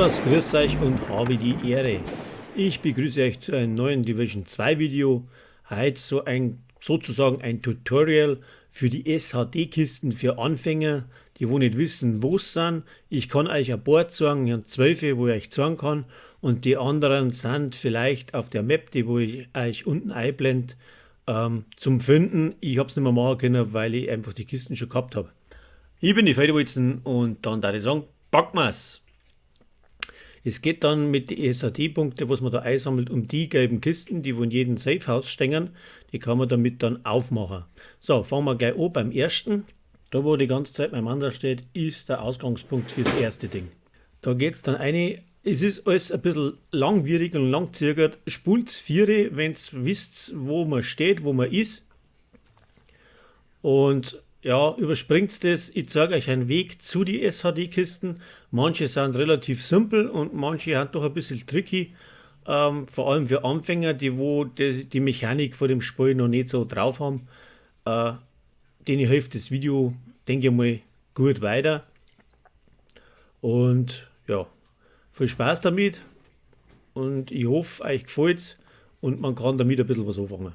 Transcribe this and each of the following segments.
Servus, grüß euch und habe die Ehre. Ich begrüße euch zu einem neuen Division 2 Video. Heute sozusagen ein Tutorial für die S H D-Kisten für Anfänger, die wo nicht wissen, wo sie sind. Ich kann euch ein paar zeigen, ich habe 12, wo ich euch zeigen kann. Und die anderen sind vielleicht auf der Map, die wo ich euch unten einblende, zum Finden. Ich hab's nicht mehr machen können, weil ich einfach die Kisten schon gehabt hab. Ich bin die Federwalzen und dann darf ich sagen, packen wir's! Es geht dann mit den S H D-Punkten, was man da einsammelt, um die gelben Kisten, die wo in jedem Safehouse stehen, die kann man damit dann aufmachen. Fangen wir gleich an beim ersten. Da wo die ganze Zeit mein Mann da steht, ist der Ausgangspunkt fürs erste Ding. Da geht's dann rein. Es ist alles ein bisschen langwierig und langzögert. Spult's 4, wenn's wisst, wo man steht, wo man ist. Und überspringt's das. Ich zeig euch einen Weg zu die S H D-Kisten. Manche sind relativ simpel und manche sind doch ein bisschen tricky. Vor allem für Anfänger, die wo die Mechanik vor dem Spiel noch nicht so drauf haben. Denen hilft das Video, denke ich mal, gut weiter. Viel Spaß damit und ich hoffe, euch gefällt's und man kann damit ein bisschen was anfangen.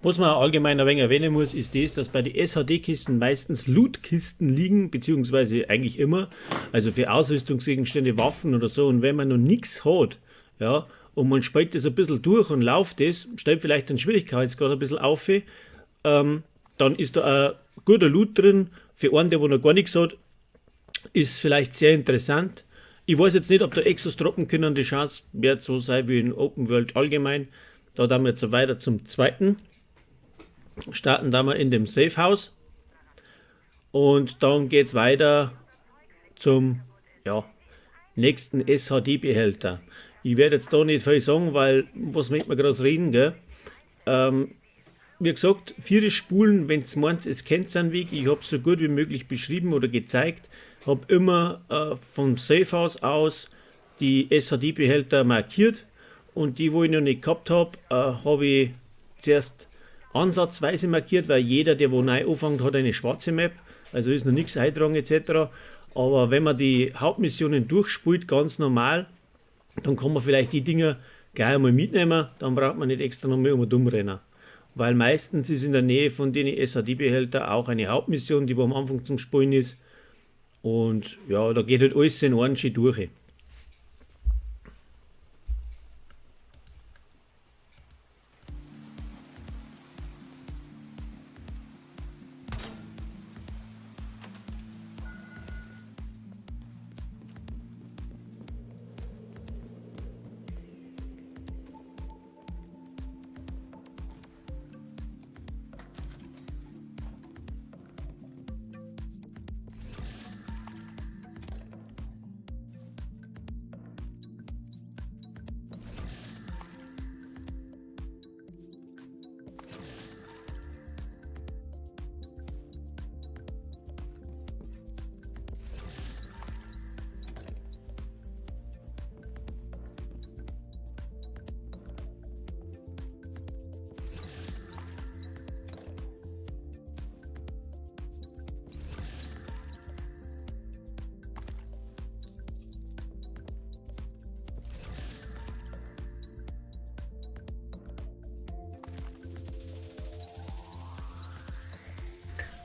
Was man allgemein ein wenig erwähnen muss, ist das, dass bei den S H D-Kisten meistens Loot-Kisten liegen, beziehungsweise eigentlich immer, also für Ausrüstungsgegenstände, Waffen oder so. Und wenn man noch nix hat, ja, und man spielt das ein bisschen durch und lauft das, stellt vielleicht den Schwierigkeitsgrad ein bisschen auf, dann ist da ein guter Loot drin. Für einen, der wo noch gar nichts hat, ist vielleicht sehr interessant. Ich weiß jetzt nicht, ob da Exos droppen können, die Chance wird so sein wie in Open World allgemein. Da dann wir jetzt weiter zum zweiten. Starten da mal in dem Safe House und dann geht's weiter zum nächsten S H D-Behälter. Ich werde jetzt da nicht viel sagen, weil was möchte man groß reden, gell? Wie gesagt, 4 Spulen, wenn's meint, es kennt einen Weg. Ich hab's so gut wie möglich beschrieben oder gezeigt. Hab immer vom Safe House aus die S H D-Behälter markiert und die, wo ich noch nicht gehabt hab, hab ich zuerst ansatzweise markiert, weil jeder, der wo neu anfängt, hat eine schwarze Map, also ist noch nichts eingetragen et cetera. Aber wenn man die Hauptmissionen durchspielt, ganz normal, dann kann man vielleicht die Dinger gleich einmal mitnehmen, dann braucht man nicht extra nochmal um und um rennen. Weil meistens ist in der Nähe von den S H D-Behälter auch eine Hauptmission, die wo am Anfang zum Spielen ist. Da geht halt alles in einen schön durch.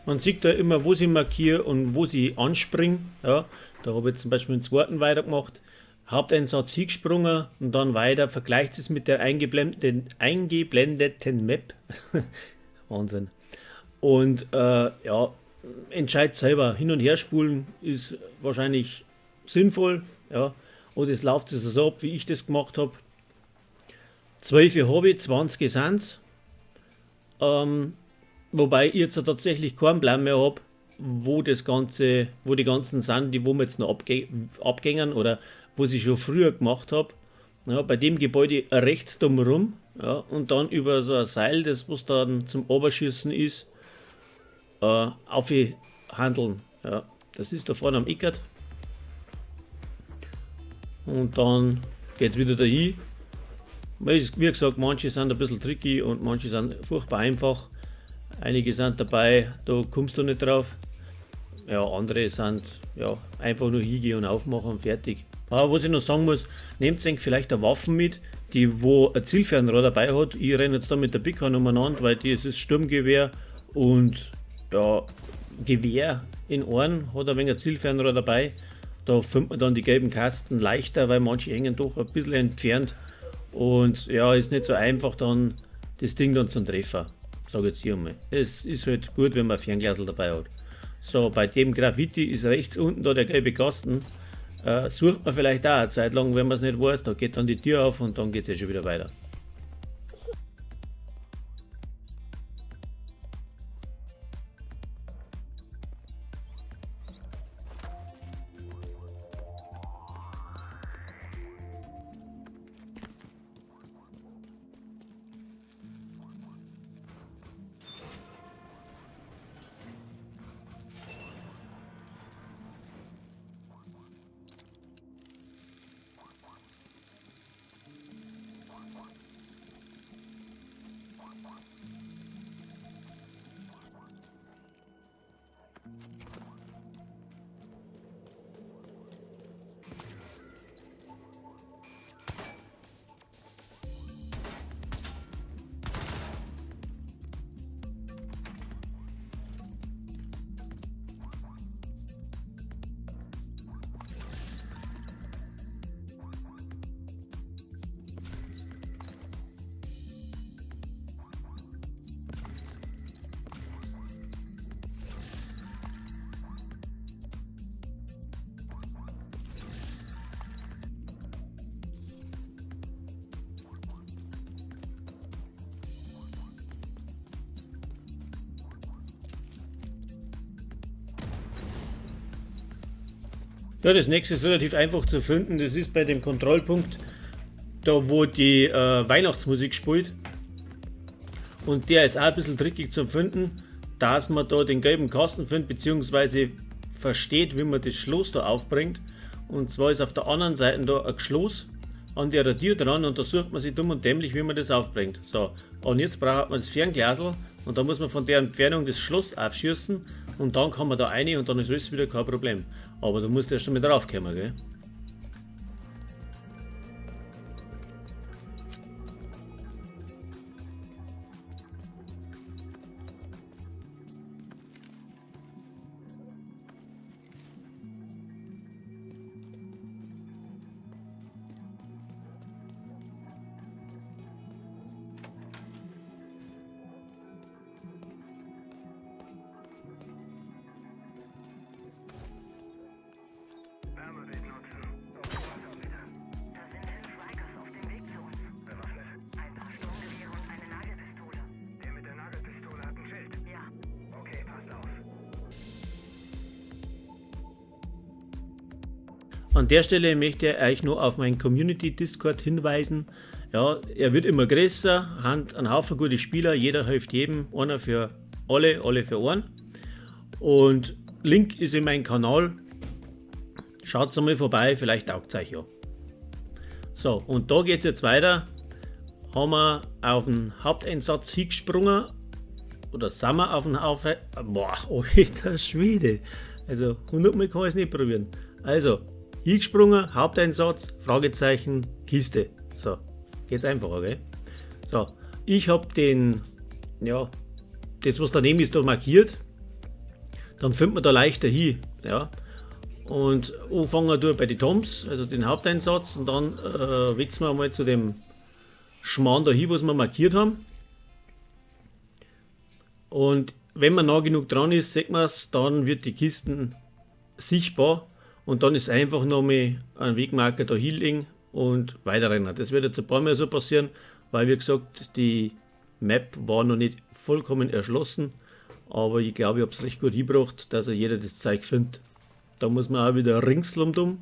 Man sieht da immer, wo sie markiere und wo sie anspringen. Da habe ich jetzt zum Beispiel den zweiten weitergemacht. Haupteinsatz hingesprungen und dann weiter. Vergleicht es mit der eingeblendeten Map. Wahnsinn. Entscheidet selber. Hin und her spulen ist wahrscheinlich sinnvoll. Ja. Oder es läuft es so ab, wie ich das gemacht hab. 12 habe ich, 20 sind's. Wobei ich jetzt tatsächlich keinen Plan mehr hab, wo die ganzen sind, die wo wir jetzt noch abgängen oder wo ich schon früher gemacht hab. Bei dem Gebäude rechts drumherum, ja, und dann über so ein Seil, das was dann zum Oberschießen ist, aufhandeln. Ja, das ist da vorne am Eckert. Und dann geht's wieder dahin. Wie gesagt, manche sind ein bisschen tricky und manche sind furchtbar einfach. Einige sind dabei, da kommst du nicht drauf. Ja, andere sind ja, einfach nur hingehen und aufmachen und fertig. Aber was ich noch sagen muss, nehmt euch vielleicht eine Waffe mit, die wo ein Zielfernrohr dabei hat. Ich renne jetzt da mit der Big Horn umeinander, weil die ist Sturmgewehr und ja, Gewehr in Ohren, hat ein wenig ein Zielfernrohr dabei. Da findet man dann die gelben Kasten leichter, weil manche hängen doch ein bisschen entfernt. Und ja, ist nicht so einfach dann das Ding dann zum Treffer. Sag jetzt hier mal. Es ist halt gut, wenn man ein Fernglasl dabei hat. So, bei dem Graffiti ist rechts unten da der gelbe Kasten. Sucht man vielleicht auch eine Zeit lang, wenn man es nicht weiß, da geht dann die Tür auf und dann geht's eh schon wieder weiter. Ja, das nächste ist relativ einfach zu finden, das ist bei dem Kontrollpunkt, da wo die Weihnachtsmusik spielt. Und der ist auch ein bisschen tricky zu finden, dass man da den gelben Kasten findet, beziehungsweise versteht, wie man das Schloss da aufbringt. Und zwar ist auf der anderen Seite da ein Schloss an der Tür dran und da sucht man sich dumm und dämlich, wie man das aufbringt. So, und jetzt braucht man das Fernglasl und da muss man von der Entfernung das Schloss aufschießen und dann kann man da rein und dann ist alles wieder kein Problem. Aber du musst erst einmal drauf kommen, gell? An der Stelle möchte ich euch nur auf meinen Community Discord hinweisen. Ja, er wird immer größer, hat einen Haufen gute Spieler, jeder hilft jedem, einer für alle, alle für einen. Und Link ist in meinem Kanal. Schaut mal vorbei, vielleicht taugt's euch ja. So, und da geht's jetzt weiter. Haben wir auf den Haupteinsatz hingesprungen. Oder sind wir auf den Haupteinsatz? Boah, alter Schwede. Also 100 Mal kann ich es nicht probieren. Also, hingesprungen, Haupteinsatz, Fragezeichen, Kiste. So, geht's einfacher, gell? So, ich hab den, ja, das was daneben ist, da markiert. Dann findet man da leichter hin, ja. Und anfangen wir bei den Toms, also den Haupteinsatz, und dann wechseln wir mal zu dem Schmarrn da hin, was wir markiert haben. Und wenn man nah genug dran ist, sieht man's, dann wird die Kisten sichtbar. Und dann ist einfach nochmal ein Wegmarker da hinlegen und weiterrennen. Das wird jetzt ein paar Mal so passieren, weil wie gesagt, die Map war noch nicht vollkommen erschlossen. Aber ich glaube, ich hab's recht gut hingebracht, dass er jeder das Zeug findet. Da muss man auch wieder ringsum.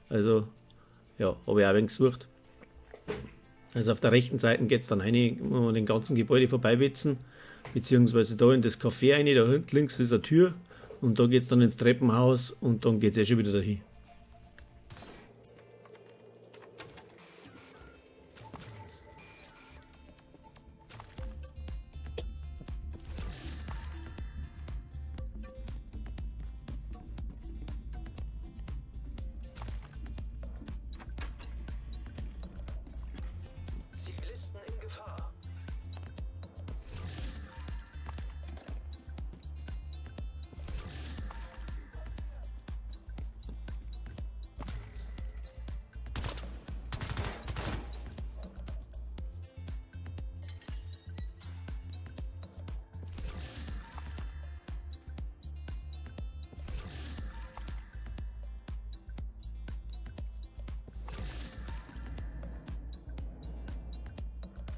Also, ja, hab ich auch ein wenig gesucht. Also auf der rechten Seite geht's dann rein, muss man den ganzen Gebäude vorbeiwetzen, beziehungsweise da in das Café rein, da hinten links ist eine Tür. Und da geht's dann ins Treppenhaus und dann geht's eh schon wieder dahin.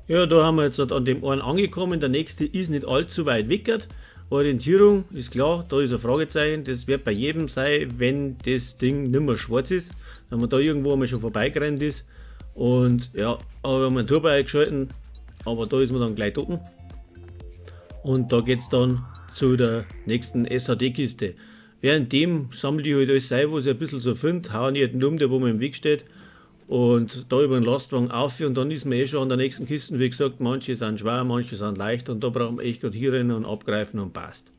Ja, da haben wir jetzt an dem einen angekommen, der nächste ist nicht allzu weit weg. Orientierung ist klar, da ist ein Fragezeichen, das wird bei jedem sein, wenn das Ding nicht mehr schwarz ist, wenn man da irgendwo einmal schon vorbeigerannt ist. Und ja, aber wir haben einen Turbo eingeschalten, aber da ist man dann gleich unten. Und da geht's dann zu der nächsten SHD-Kiste. Währenddem sammle ich halt alles ein, was ich ein bisschen so finde, hau jeden um, der wo mir im Weg steht. Und da über den Lastwagen auf und dann ist man eh schon an der nächsten Kiste. Wie gesagt, manche sind schwer, manche sind leicht und da brauchen wir echt gerade hier rennen und abgreifen und passt.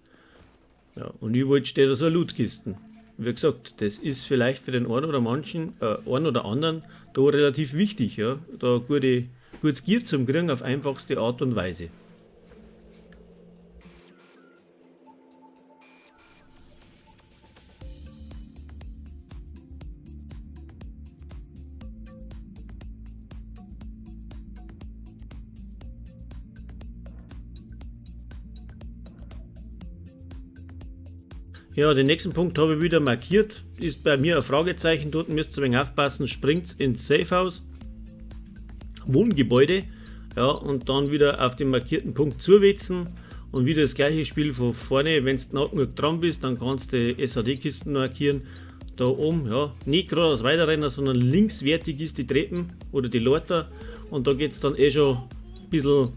Ja, und überall steht da so eine Lootkisten. Wie gesagt, das ist vielleicht für den einen oder manchen, einen oder anderen da relativ wichtig, ja, da gutes Gear zum kriegen auf einfachste Art und Weise. Ja, den nächsten Punkt habe ich wieder markiert. Ist bei mir ein Fragezeichen, dort müsst ihr ein wenig aufpassen, springt's ins Safehouse, Wohngebäude, ja, und dann wieder auf den markierten Punkt zuwetzen und wieder das gleiche Spiel von vorne. Wenn's noch genug dran bist, dann kannst du die S H D-Kisten markieren. Da oben, ja, nicht geradeaus weiterrennen, sondern linkswertig ist die Treppen oder die Leiter und da geht's dann eh schon ein bisschen,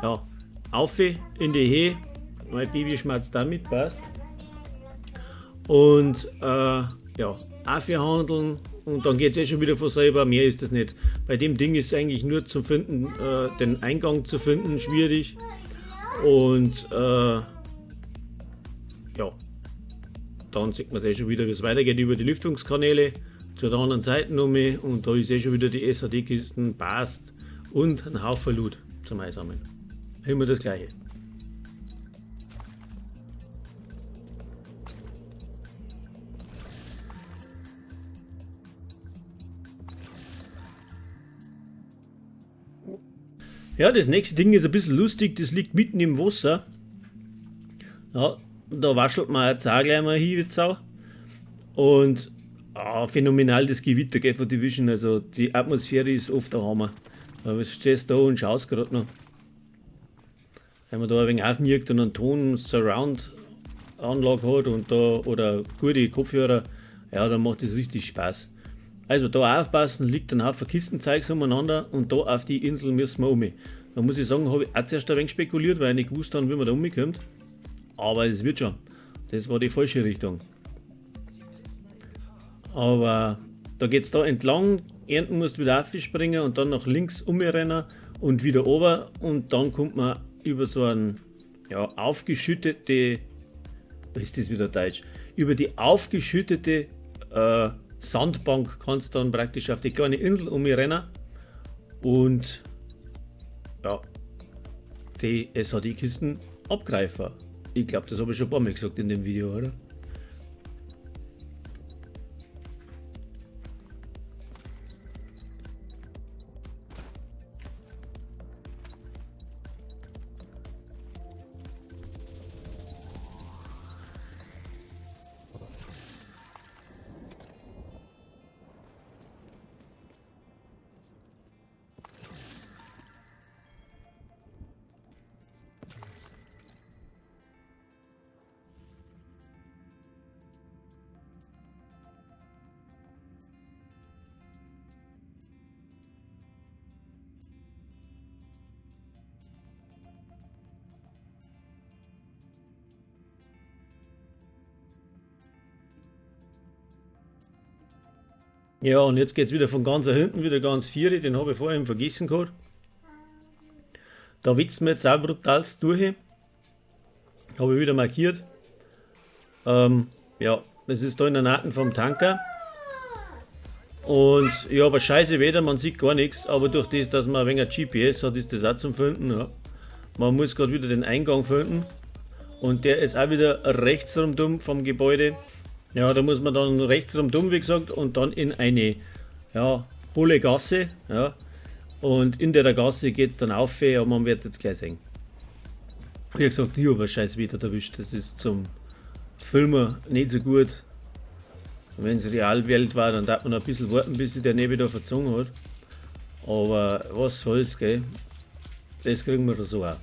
ja, auf in die Höhe. Mein Baby schmatzt damit, passt. Und ja, aufhandeln und dann geht's eh schon wieder von selber, mehr ist das nicht. Bei dem Ding ist eigentlich nur zum Finden, den Eingang zu finden, schwierig. Und ja, dann sieht man's eh schon wieder, wie's weitergeht über die Lüftungskanäle zu der anderen Seite noch mehr und da ist eh schon wieder die S H D-Kisten, passt und ein Haufen Loot zum Einsammeln. Immer das Gleiche. Ja, das nächste Ding ist ein bisschen lustig, das liegt mitten im Wasser. Ja, da waschelt man jetzt auch gleich mal hin, die Sau. Und phänomenal das Gewitter geht von Division, also die Atmosphäre ist oft der Hammer. Da stehst du da und schaust grad noch. Wenn man da ein wenig aufmirkt und einen Ton Surround Anlage hat und da oder gute Kopfhörer, ja, dann macht das richtig Spaß. Also da aufpassen, liegt ein Haufen Kistenzeugs umeinander und da auf die Insel müssen wir um. Da muss ich sagen, habe ich auch zuerst ein wenig spekuliert, weil ich nicht gewusst habe, wie man da umkommt. Aber es wird schon. Das war die falsche Richtung. Aber da geht's da entlang, ernten musst du wieder aufspringen und dann nach links umrennen und wieder runter und dann kommt man über so ein, ja, aufgeschüttete, ist das wieder Deutsch, über die aufgeschüttete Sandbank kannst du dann praktisch auf die kleine Insel umrennen und ja, die S H D-Kisten abgreifen. Ich glaub, das hab ich schon ein paar Mal gesagt in dem Video, oder? Ja, und jetzt geht's wieder von ganz hinten, wieder ganz vier, den hab ich vorhin vergessen gehabt. Da witzen wir jetzt auch brutalst durch. Hab ich wieder markiert. Ja, das ist da in der Nähe vom Tanker. Und ja, aber scheiße Wetter, man sieht gar nichts, aber durch das, dass man ein wenig GPS hat, ist das auch zum Finden. Ja. Man muss grad wieder den Eingang finden. Und der ist auch wieder rechts rundum vom Gebäude. Ja, da muss man dann rechts rundum, wie gesagt, und dann in eine, ja, hohle Gasse. Ja. Und in der Gasse geht's dann auf, aber man wird's jetzt gleich sehen. Wie gesagt, ich hab ein scheiß Wetter erwischt. Das ist zum Filmen nicht so gut. Wenn's Realwelt war, dann darf man noch ein bisschen warten, bis sich der Nebel da verzogen hat. Aber was soll's, gell? Das kriegen wir da so auch.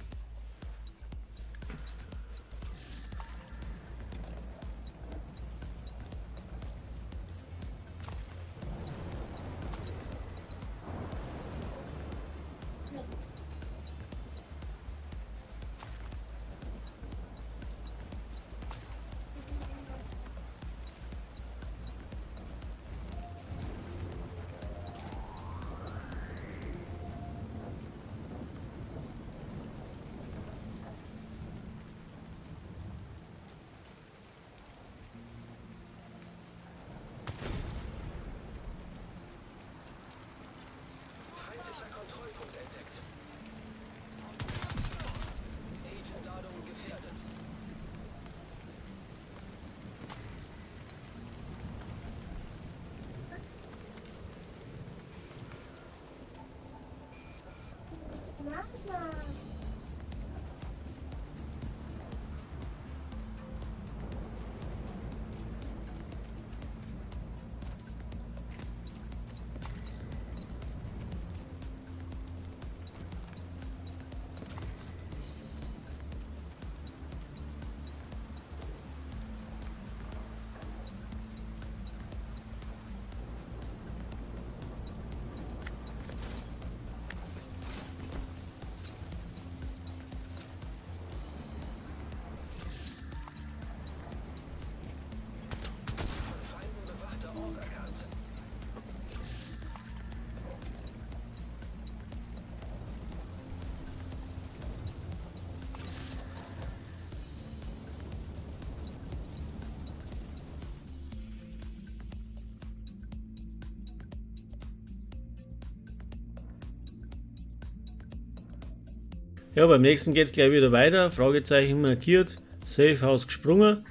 Ja, beim nächsten geht's gleich wieder weiter. Fragezeichen markiert, Safe House gesprungen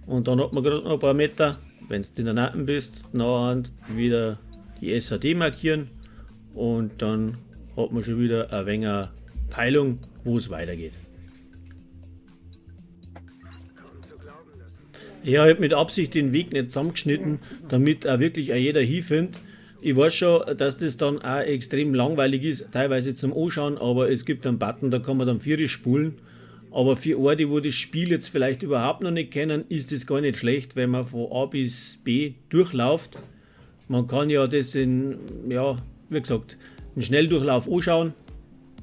und dann hat man gerade noch ein paar Meter, wenn du in der Nacken bist, nachher wieder die SHD markieren und dann hat man schon wieder ein wenig Peilung, wo es weitergeht. Ich habe mit Absicht den Weg nicht zusammengeschnitten, damit auch wirklich auch jeder hinfindet. Ich weiß schon, dass das dann auch extrem langweilig ist, teilweise zum Anschauen, aber es gibt einen Button, da kann man dann 4 spulen. Aber für alle, die wo das Spiel jetzt vielleicht überhaupt noch nicht kennen, ist das gar nicht schlecht, wenn man von A bis B durchläuft. Man kann ja das in, ja, wie gesagt, einen Schnelldurchlauf anschauen.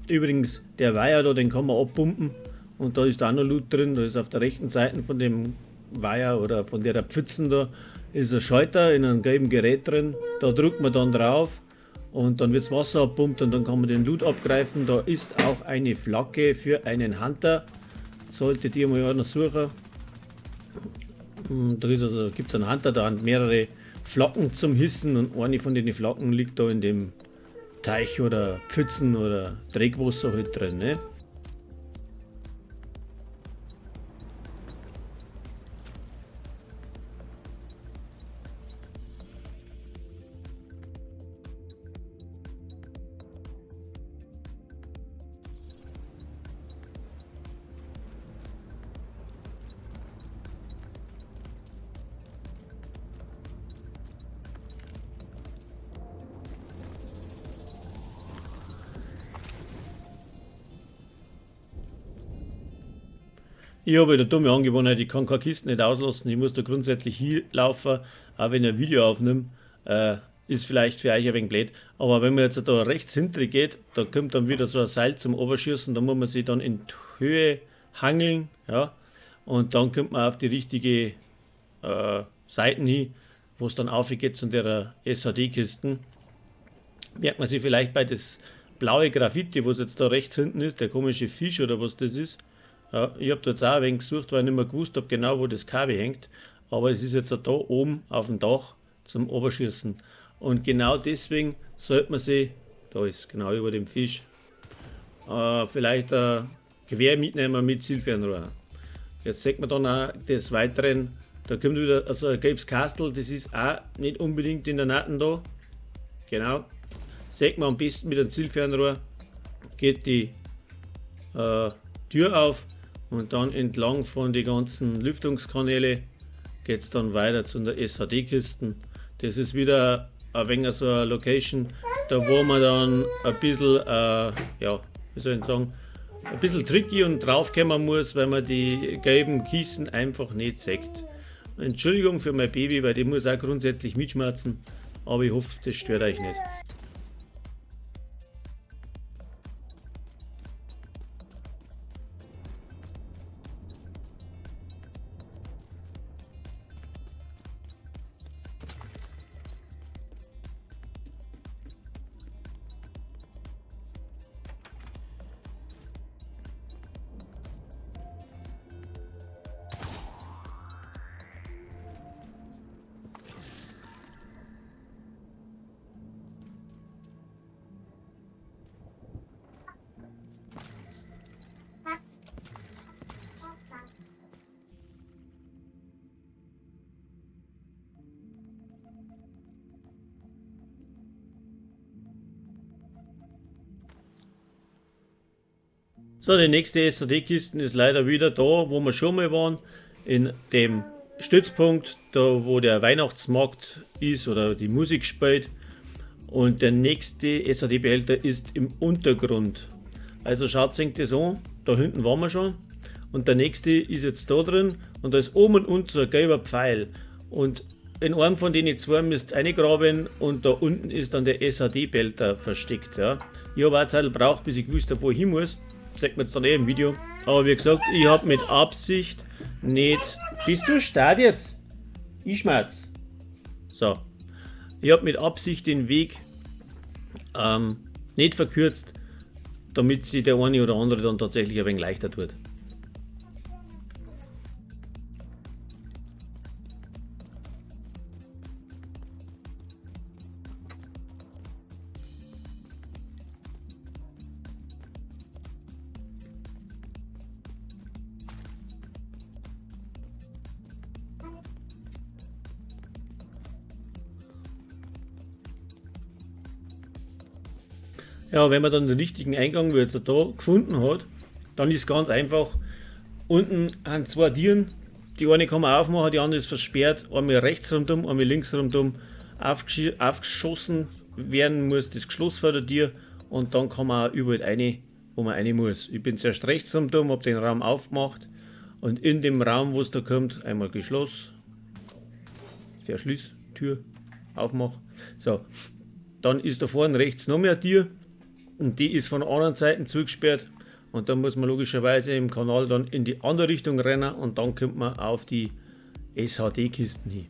Übrigens, der Weiher da, den kann man abpumpen und da ist auch noch Loot drin, da ist auf der rechten Seite von dem Weiher oder von der Pfützen da, ist ein Schalter in einem gelben Gerät drin, da drückt man dann drauf und dann wirds Wasser abpumpt und dann kann man den Loot abgreifen. Da ist auch eine Flagge für einen Hunter, solltet ihr mal noch suchen. Da ist also, gibt's einen Hunter, da haben mehrere Flaggen zum Hissen und eine von den Flaggen liegt da in dem Teich oder Pfützen oder Trägwasser halt drin, ne? Ich habe eine dumme Angewohnheit, ich kann keine Kisten nicht auslassen, ich muss da grundsätzlich hinlaufen, auch wenn ich ein Video aufnehme, ist vielleicht für euch ein wenig blöd, aber wenn man jetzt da rechts hinter geht, da kommt dann wieder so ein Seil zum Oberschießen, da muss man sich dann in die Höhe hangeln, ja, und dann kommt man auf die richtige Seiten hin, wo es dann aufgeht zu der S H D-Kisten. Merkt man sich vielleicht bei das blaue Graffiti, was jetzt da rechts hinten ist, der komische Fisch oder was das ist. Ja, ich hab da jetzt auch ein wenig gesucht, weil ich nicht mehr gewusst hab, genau wo das Kabel hängt. Aber es ist jetzt auch da oben auf dem Dach zum Oberschießen. Und genau deswegen sollte man sich, da ist genau über dem Fisch, vielleicht ein Gewehr mitnehmen mit Zielfernrohr. Jetzt sieht man dann auch des Weiteren, da kommt wieder also ein gelbes Kastel, das ist auch nicht unbedingt in der Natten da. Genau. Sieht man am besten mit einem Zielfernrohr, geht die Tür auf. Und dann entlang von den ganzen Lüftungskanäle geht's dann weiter zu der S H D-Kisten. Das ist wieder ein wenig so eine Location, da wo man dann ein bisschen ja, wie soll ich sagen, ein bisschen tricky und draufkommen muss, weil man die gelben Kisten einfach nicht sieht. Entschuldigung für mein Baby, weil die muss auch grundsätzlich mitschmerzen, aber ich hoffe, das stört euch nicht. So, die nächste SAD-Kiste ist leider wieder da, wo wir schon mal waren, in dem Stützpunkt, da wo der Weihnachtsmarkt ist oder die Musik spielt. Und der nächste SAD-Behälter ist im Untergrund. Also schaut sich das an, da hinten waren wir schon. Und der nächste ist jetzt da drin und da ist oben und unten so ein gelber Pfeil. Und in einem von den zwei müsst ihr reingraben und da unten ist dann der SAD-Behälter versteckt. Ja. Ich habe auch eine Zeit gebraucht, bis ich gewusst habe, wo ich hin muss. Zeigt mir jetzt dann eh im Video. Aber wie gesagt, ich hab mit Absicht nicht... Bist du stark jetzt? Ich schmerz. So. Ich hab mit Absicht den Weg nicht verkürzt, damit sich der eine oder andere dann tatsächlich ein wenig leichter tut. Ja, wenn man dann den richtigen Eingang, wie jetzt da, gefunden hat, dann ist ganz einfach, unten sind zwei Türen, die eine kann man aufmachen, die andere ist versperrt, einmal rechts rundum, einmal links rundum, aufgeschossen werden muss das Geschloss vor der Tür und dann kann man auch überall rein, wo man rein muss. Ich bin zuerst rechts rundum, hab den Raum aufgemacht und in dem Raum, wo es da kommt, einmal Geschloss, Verschluss, Tür, aufmach. So, dann ist da vorne rechts noch mehr Tür. Und die ist von anderen Seiten zugesperrt und dann muss man logischerweise im Kanal dann in die andere Richtung rennen und dann kommt man auf die SHD-Kisten hin.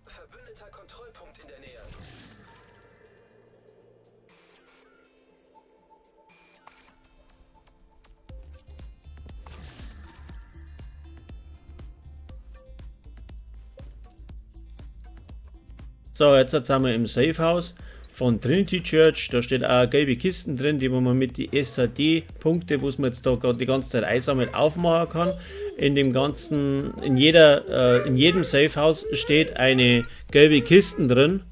Verbündeter Kontrollpunkt in der Nähe. So, jetzt sind wir im Safehouse von Trinity Church. Da steht auch gelbe Kisten drin, die man mit die S A D-Punkte, wo man jetzt da gerade die ganze Zeit einsammelt, aufmachen kann. In dem ganzen, in jeder, in jedem Safehouse steht eine gelbe Kiste drin.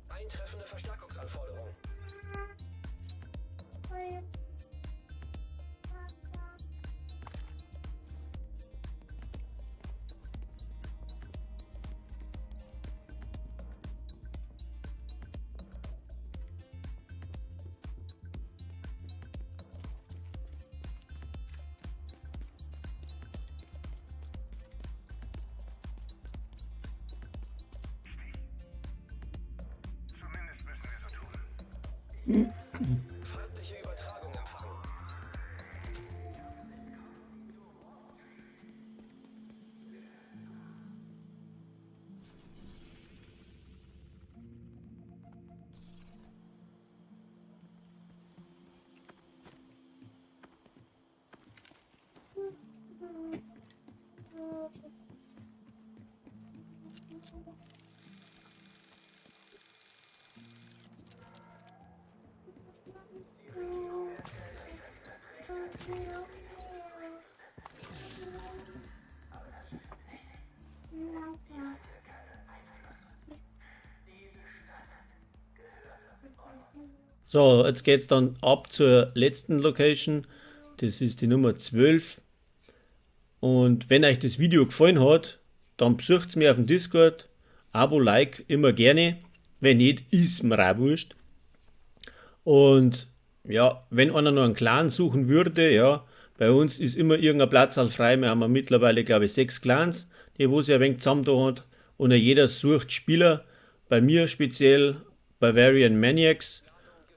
Eintreffende Verstärkungsanforderung. Feindliche Übertragung empfangen. So, jetzt geht's dann ab zur letzten Location. Das ist die Nummer 12. Und wenn euch das Video gefallen hat, dann besucht's mir auf dem Discord. Abo, Like, immer gerne. Wenn nicht, ist mir auch wurscht. Und ja, wenn einer noch einen Clan suchen würde, ja, bei uns ist immer irgendein Platz halt frei. Wir haben ja mittlerweile, glaube ich, 6 Clans, die wo sich ein wenig zusammen da hat. Und jeder sucht Spieler. Bei mir speziell Bavarian Maniacs,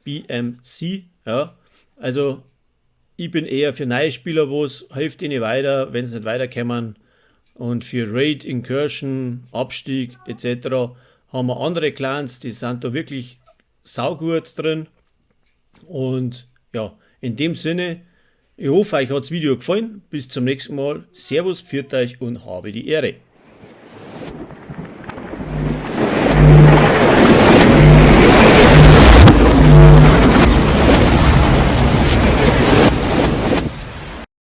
BMC, ja. Also ich bin eher für neue Spieler, wo es hilft ihnen weiter, wenn sie nicht weiterkommen. Und für Raid, Incursion, Abstieg et cetera haben wir andere Clans, die sind da wirklich saugut drin. Und ja, in dem Sinne, ich hoffe, euch hat's Video gefallen. Bis zum nächsten Mal. Servus, pfiat euch und habe die Ehre.